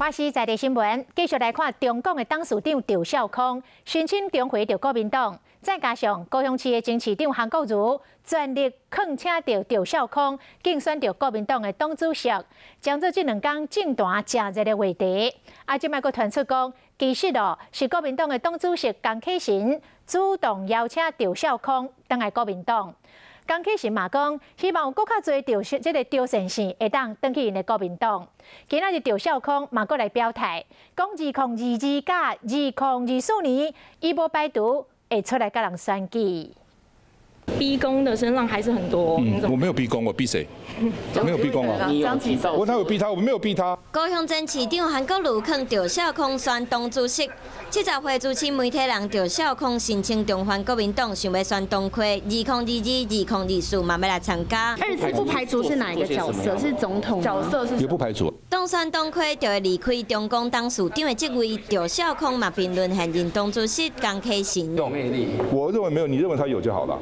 華視在地新聞繼續來看中廣的董事長趙少康申請重回著國民黨，再加上高雄市的前市長韓國瑜全力勸請著趙少康競選著國民黨的黨主席，將做這兩工政壇誠熱的話題。啊，這擺閣傳出講，其實哦是國民黨的黨主席江啟臣主動邀請趙少康轉來國民黨。江啟臣嘛講，希望有閣較濟趙這个趙先生會當轉去𪜶的國民黨。今仔日趙少康嘛閣來表態，講2022佮2024年，伊無排除會出來佮人選舉。逼宮的聲浪還是很多。嗯，我沒有逼宮，我逼誰？沒有逼宮啊。我他有逼他，我沒有逼他。高雄前市長韓國瑜勸趙少康選黨主席，70歲資深媒體人趙少康申請重返國民黨，想欲選黨魁，2022、2024嘛欲來參加。二次不排除是哪一個角色？是總統？角色是？也不排除。當選黨魁就會離開中廣董事長的職位，趙少康嘛評論現任黨主席江啟臣。有魅力？我認為沒有，你認為他有就好了。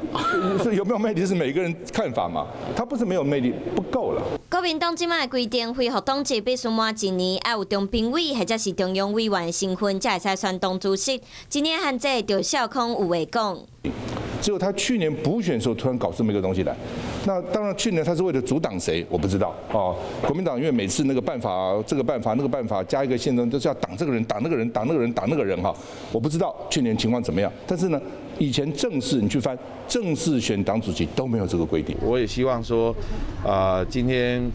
是有沒有魅力是每個人看法嘛？他不是沒有魅力，不夠了。國民黨這擺的規定，恢復黨籍必須滿一年，愛有中評委或者是中央委員的身份，才會使選黨主席。這年限制，趙少康有話講。只有他去年補選的時候，突然搞這麼一個東西來，那當然去年他是為了阻擋誰，我不知道哦。國民黨因為每次那個辦法、這個辦法、那個辦法加一個憲政，都是要擋這個人、擋那個人、擋那個人、擋那個人哈。我不知道去年情況怎麼樣，但是呢，以前正式你去翻正式選黨主席都沒有這個規定。我也希望說，今天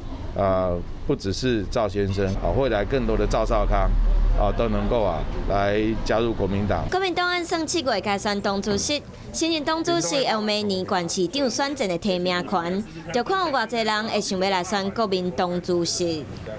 不只是趙先生啊，會來更多的趙少康啊，都能夠啊來加入國民黨。國民黨按算7月改選黨主席，新任黨主席會明年縣市長選戰的提名權，就看有偌濟人會想欲來選國民黨主席。